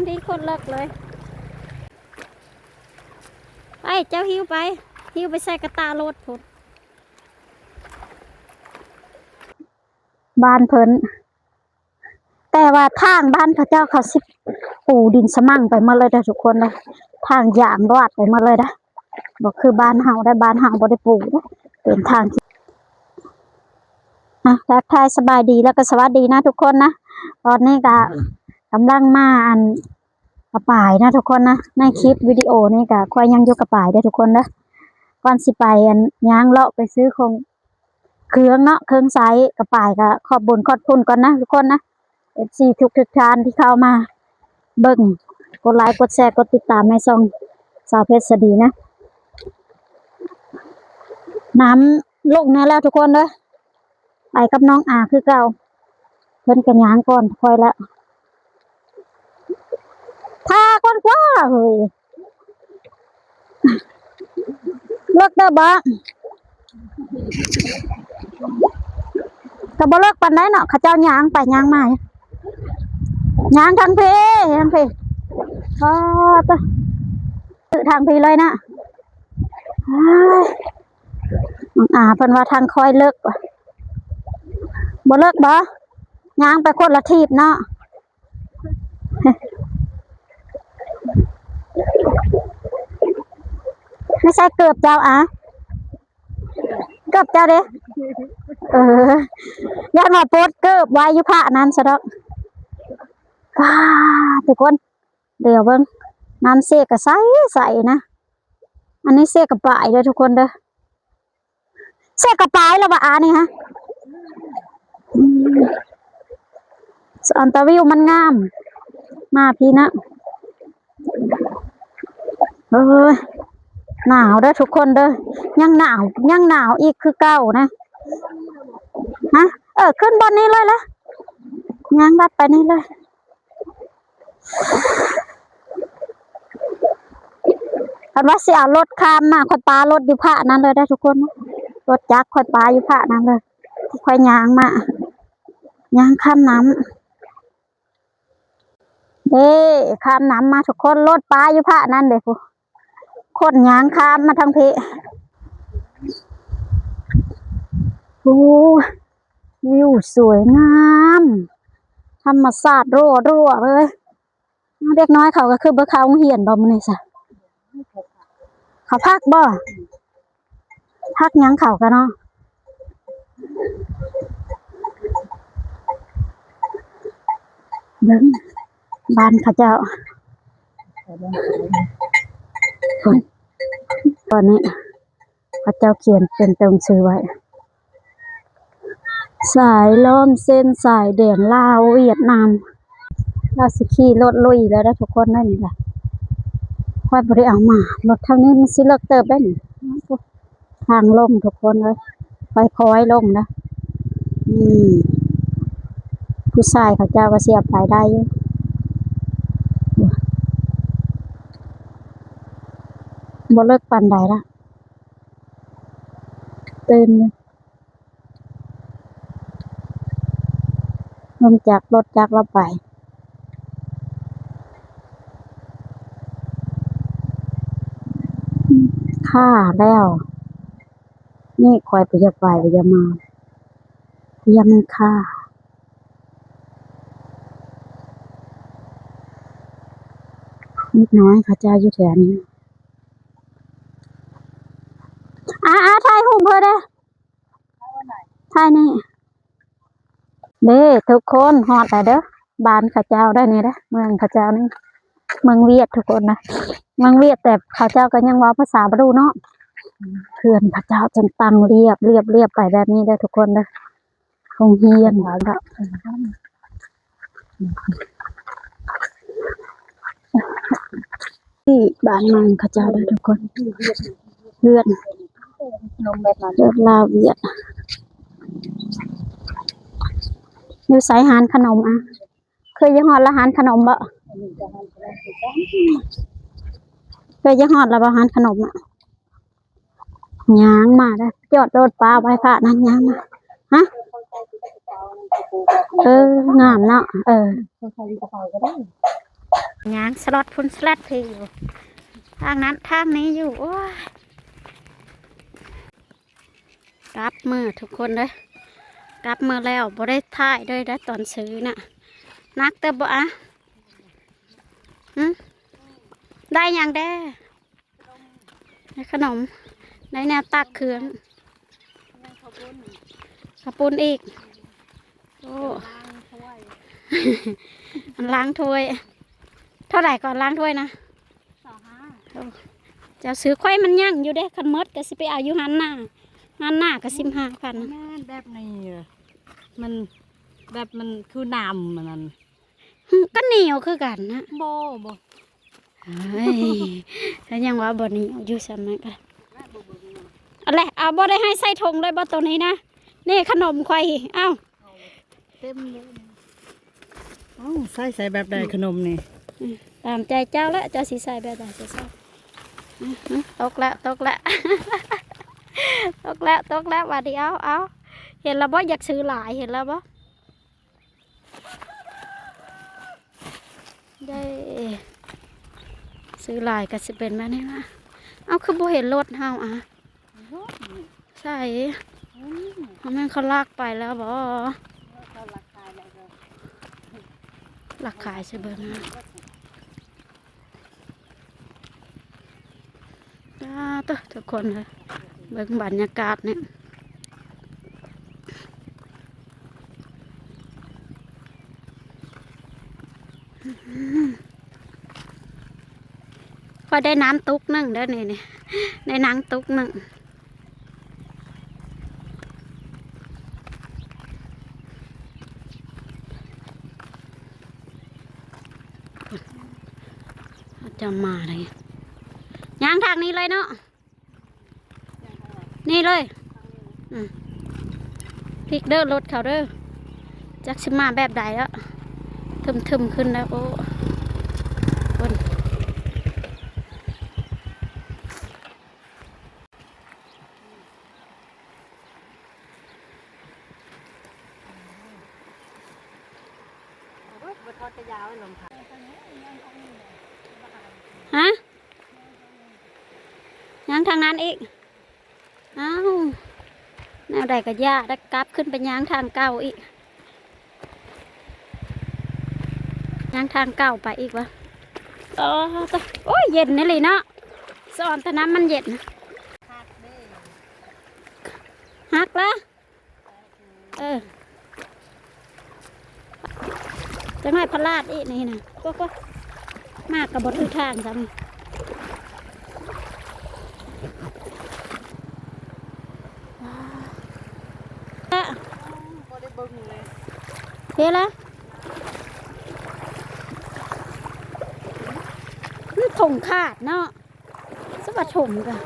ນີ້ໂຄດເລິກເລີຍ. ໄປ ເຈົ້າຫິ້ວໄປ ຫິ້ວໄປໃສ່ກະຕະລົດພຸ້ນ. ບ້ານເພິ່ນ ແຕ່ວ່າທາງບ້ານເຂົາເຈົ້າ ເຂົາຊິປູດິນສະໝັ່ງໄປໝົດເລີຍເດີທຸກຄົນເດີ. ທາງຢາງລາດໄປໝົດເລີຍເດີ. ບໍ່ຄືບ້ານເຮົາເດ້ ບ້ານເຮົາບໍ່ໄດ້ປູເດ້ ເປັນທາງທີ່ ອ່ະ ທັກທາຍສະບາຍດີ ແລ້ວກໍສະຫວັດດີນະທຸກຄົນນະ. ຕອນນີ້ກໍກຳລັງມາ ອັນ ກະປາຍນະທຸກຄົນນະ. ໃນຄລິບວິດີໂອນີ້ກໍຂ້ອຍຍັງຢູ່ກະປາຍເດີທຸກຄົນເດີ. ກ່ອນຊິໄປ ອັນ ຍ່າງເລາະໄປຊື້ຂອງ ເຄື່ອງເນາະ ເຄື່ອງໃຊ້ກະປາຍ ກໍຂອບບຸນຂອບຄຸນກ່ອນນະທຸກຄົນນະ ເອັຟຊີທຸກໆທ່ານທີ່ເຂົ້າມາເບິ່ງ ກົດໄລ ກົດແຊ ກົດຕິດຕາມໃຫ້ຊ່ອງສາວເພັດສະດີນະ. ນ້ຳລົງແນ່ແລ້ວທຸກຄົນເດີ. ໄປກັບນ້ອງອາຄືເກົ່າ ເພິ່ນກໍຍ່າງກ່ອນຂ້ອຍແລ້ວ. ຖ້າກ່ອນກວ່າເຮີ້ຍ ເລິກເດີບໍ່? ກໍບໍ່ເລິກປານໃດເນາະ ເຂົາເຈົ້າຍ່າງໄປຍ່າງມາ ຍ່າງທາງພີ້ ທາງພີ້ ອໍ ຕະ ທາງພີ້ເລີຍນະ. ອ້າຍ ນ້ອງອາເພິ່ນວ່າທາງຂ້ອຍເລິກ ບໍ່ເລິກບໍ່? ຍ່າງໄປຄົນລະທີບເນາະ. ໃຫ້ໃສ່ເກີບເຈົ້າອະ ເກີບເຈົ້າເດ້. ເອີ ຢ້ານວ່າປົດເກີບໄວ້ຢູ່ພະນັ້ນຊະດອກ. ວ້າ ທຸກຄົນ ດຽວເບິ່ງ ນ້ຳເຊກະໃສໃສນະ. ອັນນີ້ເຊກະປາຍເດີທຸກຄົນເດີ. ເຊກະປາຍແລ້ວວ່າອານີ້ຮະ ອືມ ອັນຕາວິວມັນງາມ ມາພີ້ນະ. ເອີຍ ໜາວເດີທຸກຄົນເດີ ຍັງໜາວ ຍັງໜາວອີກຄືເກົ່ານະ. ຮະ ເອີ ຂຶ້ນບ່ອນນີ້ເລີຍລະ ຍ່າງລັດໄປນີ້ເລີຍ. ຄັນວ່າຊິເອົາລົດຂ້າມມາ ຂ້ອຍປາລົດຢູ່ພະນັ້ນເລີຍເດີທຸກຄົນ. ລົດຈັກຂ້ອຍປາຢູ່ພະນັ້ນເລີຍ ຂ້ອຍຍ່າງມາ ຍ່າງຂ້າມນ້ຳເດ້. ຂ້າມນ້ຳມາທຸກຄົນ ລົດປາຢູ່ພະນັ້ນເດ້ພຸ້ນ. ຄົນຍ່າງຂ້າມມາທາງພີ້. ໂອ້ ວິວສວຍງາມ ທຳມະຊາດຮົ່ວໆເລີຍ. ເດັກນ້ອຍເຂົາກໍຄືບໍ່ເຂົ້າໂຮງຮຽນບໍ່ມື້ນີ້ຊະ? ເຂົາພັກບໍ່? ພັກຫຍັງເຂົາກະເນາະ. ເບິ່ງບ້ານເຂົາເຈົ້າ ຕອນນີ້ ເຂົາເຈົ້າຂຽນເປັນຕົວໜັງສືໄວ້ ສາຍລ້ອມເສັ້ນຊາຍແດນລາວຫວຽດນາມ. ລາວຊິຂີ່ລົດລຸຍແລ້ວເດີທຸກຄົນເດີ. ນີ້ລະ ຂ້ອຍບໍ່ໄດ້ເອົາມາ ລົດທາງນີ້ມັນຊິເລິກເຕີບໄດ໋ນີ້. ທາງລົງທຸກຄົນເອີຍ ຄ່ອຍໆລົງນະ. ອືມ ຜູ້ຊາຍເຂົາເຈົ້າກໍຊິເອົາໄປໄດ້ຢູ່ ບໍ່ເລິກປານໃດລະ ຕື່ນຢູ່. ລົງຈາກລົດຈັກລະໄປ ຄ່າແລ້ວ ນີ້ຂ້ອຍບໍ່ຢາກໄປ ບໍ່ຢາກມາ ຢ້ານມັນຄ່າ. ເດັກນ້ອຍເຂົາເຈົ້າຢູ່ແຖວນີ້ ອາໆ ຖ່າຍຮູບເພິ່ນເດີ້. ຖ່າຍນີ້ເດ້ທຸກຄົນ ຮອດແລ້ວເດີ້ ບ້ານເຂົາເຈົ້າໄດ໋ນີ້ເດີ້ ເມືອງເຂົາເຈົ້ານີ້ ເມືອງຫວຽດທຸກຄົນນະ ເມືອງຫວຽດ ແຕ່ເຂົາເຈົ້າກໍຍັງເວົ້າພາສາບໍ່ຮູ້ເນາະ. ເຮືອນເຂົາເຈົ້າຈັ່ງຕັ້ງລຽບ ລຽບ ລຽບໄປແບບນີ້ເດີ້ທຸກຄົນເດີ້ ໂຮງຮຽນ ທີ່ບ້ານເມືອງເຂົາເຈົ້າເດີ້ທຸກຄົນ ເຮືອນ ເຮືອນລາວຫວຽດ. ຢູ່ໃສຮ້ານຂະໜົມອະ? ເຄີຍຢາກຮອດລະຮ້ານຂະໜົມບໍ່? ເຄີຍຢາກຮອດລະບໍ່ຮ້ານຂະໜົມອະ? ຍ່າງມາເດີ້ ຈອດລົດປ້າໄວ້ພະນັ້ນ ຍ່າງມາ. ຮະ? ເອີ ງາມເນາະ ເອີ. ຍ່າງສະຫຼອດພຸ້ນສະຫຼອດພີຢູ່ ທາງນັ້ນທາງນີ້ຢູ່ ໂອ້ຍ ກັບມື້ທຸກຄົນເດີ ກັບມື້ແລ້ວ ບໍ່ໄດ້ຖ່າຍເລີຍໄດ໋ຕອນຊື້ນະ ໜັກເຕີບບໍ່ອະ? ຫຶ? ໄດ້ຫຍັງແດ່? ໄດ້ຂະໜົມ ໄດ້ແນວຕັກເຄື່ອງ ເຂົ້າປຸ້ນອີກ ໂອ້ ອັນລ້າງຖ້ວຍ ເທົ່າໃດກ່ອນລ້າງຖ້ວຍນະ? ຊາວຫ້າ ໂອ້ ເຈົ້າຊື້ ຂ້ອຍມັນຍັງຢູ່ເດ້ ຄັນໝົດກໍຊິໄປເອົາຢູ່ຮ້ານໜ້າ ຮ້ານໜ້າກໍສິບຫ້າພັນ ແມ່ນແບບນີ້ ມັນແບບມັນຄືນ້ຳອັນນັ້ນ ຫຶ ກໍໜຽວຄືກັນນະ ບໍ່ ບໍ່ ເຮີ້ຍ ແລ້ວຍັງວ່າບໍ່ໜຽວຢູ່ ສ່ຳນັ້ນກໍ ເອົາແຫຼະ ເອົາ ບໍ່ໄດ້ໃຫ້ໃສ່ຖົງເລີຍບໍ່ໂຕນີ້ນະ ນີ້ຂະໜົມຂ້ອຍ ເອົາ ເຕັມເລີຍ ເອົ້າ ໃສ່ ໃສ່ແບບໃດຂະໜົມນີ້? ອືມ ຕາມໃຈເຈົ້າແຫຼະ ເຈົ້າຊິໃສ່ແບບໃດກໍໃສ່ ອືມ ຕົກແລ້ວ ຕົກແລ້ວ ຕົກແລ້ວ ຕົກແລ້ວ ບາດນີ້ ເອົາ ເອົາ ເຫັນແລ້ວບໍ່? ຢາກຊື້ຫຼາຍ ເຫັນແລ້ວບໍ່? ໄດ້ຊື້ຫຼາຍກໍຊິເປັນແບບນີ້ລະ ເອົ້າ ຄືບໍ່ເຫັນລົດເຮົາອະ? ໃສ? ອືມ ເຂົາແມ່ນເຂົາລັກໄປແລ້ວບໍ? ເຂົາລັກຂາຍແລ້ວ ລັກຂາຍຊິເບິ່ງນະ ຕາໂຕ ທຸກຄົນເອີຍ ເບິ່ງບັນຍາກາດນີ້ ຂ້ອຍໄດ້ນ້ຳຕຸກໜຶ່ງເດີນີ້ ນີ້ ໄດ້ນ້ຳຕຸກໜຶ່ງ ເຂົາຈະມາໄດ໋ ຍ່າງທາງນີ້ເລີຍເນາະ ນີ້ເລີຍ ອືມ ພິກເດີລົດເຂົາເດີ ຈັກຊິມາແບບໃດແລ້ວ ທຶມໆຂຶ້ນແລ້ວ ໂອ້ ຄົນ ຮະ? ຍ່າງທາງນັ້ນອີກ ອ້າວ ແນວໃດກໍຢ່າ ໄດ້ກັບຂຶ້ນໄປຍ່າງທາງເກົ່າອີກ ຍ່າງທາງເກົ່າໄປອີກວະ ໂອ້ ໂອ້ຍ ເຢັນອີ່ຫຼີເນາະ ສອນຕະນ້ຳມັນເຢັນ ຫັກລະ ເອີ ຈັກໜ້ອຍພະລາດອີກນີ້ນະ ໂກໆ ມາກໍບໍ່ຖືກທາງຊ້ຳ ບໍ່ໄດ້ເບິ່ງເລີຍ ເດ້ລະ ມັນຖົງຂາດເນາະ. ສະບາດຖົມກະ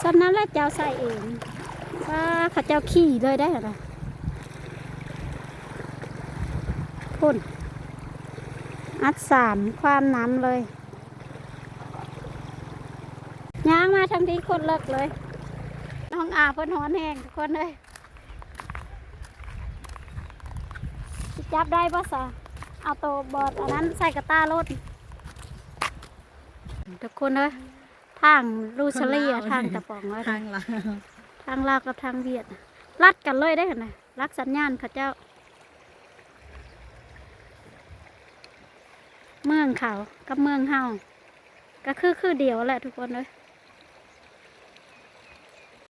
ສ່ຳນັ້ນແຫຼະ ເຈົ້າໃສ່ເອງ ວ່າເຂົາເຈົ້າຂີ່ເລີຍໄດ໋ຫັ້ນນະ ພຸ້ນ ອັດສາມຄວາມນ້ຳເລີຍ ຍ່າງມາທາງພີ້ໂຄດເລິກເລີຍ ນ້ອງອາເພິ່ນຮ້ອນແຮງທຸກຄົນເອີຍ. ຊິຈັບໄດ້ບໍ່ຊະ? ເອົາໂຕບອດອັນນັ້ນໃສ່ກະຕ່າໂລດ ທຸກຄົນເອີຍ ທາງລູຊາເລຍ ທາງລາວ ທາງຕະປອງເອີຍ ທາງລາວ ທາງລາວກັບທາງຫວຽດ ລັດກັນເລີຍເດ້ຫັ້ນນະ ຫຼັກສັນຍານເຂົາເຈົ້າ ເມືອງເຂົາກັບເມືອງເຮົາ ກະຄື ຄືດຽວແຫຼະທຸກຄົນເອີຍ.